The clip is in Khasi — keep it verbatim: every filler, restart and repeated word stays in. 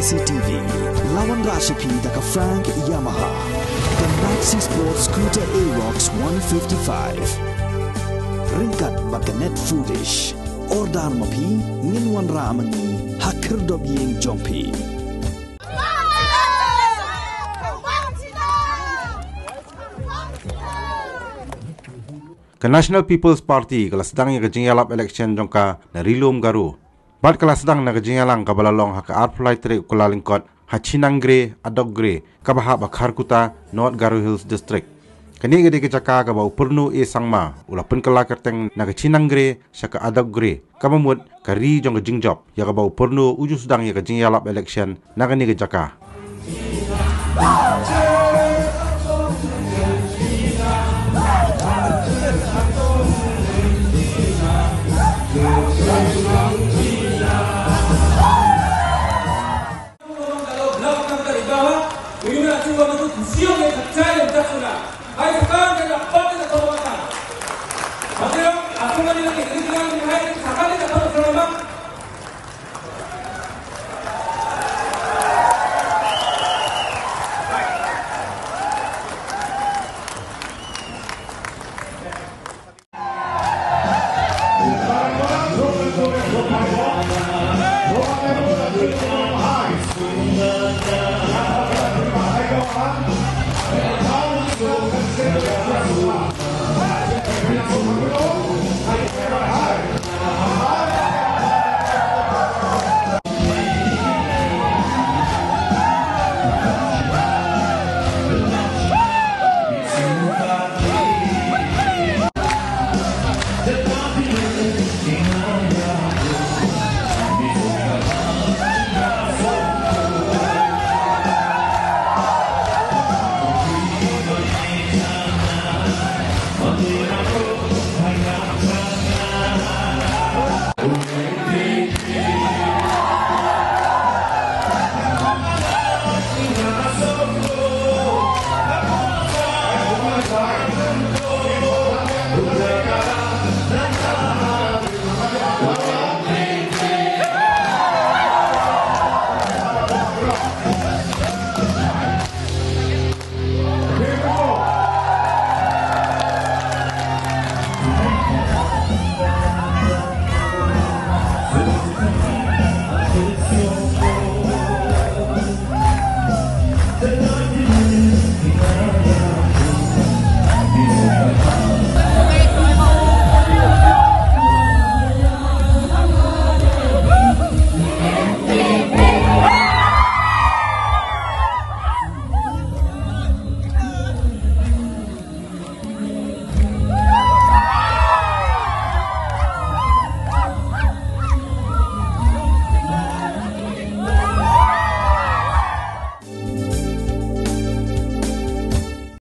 C T V. La wanrah sha phi da ka Frank Yamaha. Ka Maxi Sport Scooter Aerox one fifty-five. Ryngkat bad ka Net Foodish. Order ma phi, ngin wanrah ma ngi ha khyrdop ïing jong phi. Ka National People's Party ka la sdang ïa ka jingïalap election jong ka na Ri-lum Garo. Bad ka la sdang na ka jingïalang kaba la long ha ka arphew lai tarik u Kyllalyngkot ha Chinangre Adokgre kaba hap ha Kharkutta, North Garo Hills District. Kane ka dei ka jaka kaba u Purno A Sangma u la pynkylla kyrteng na ka Chinangre sha ka Adokgre, kaba mut ka ri jong ka jingjop, ïa kaba u Purno u ju sdang ïa ka jingïalap election na kane ka jaka.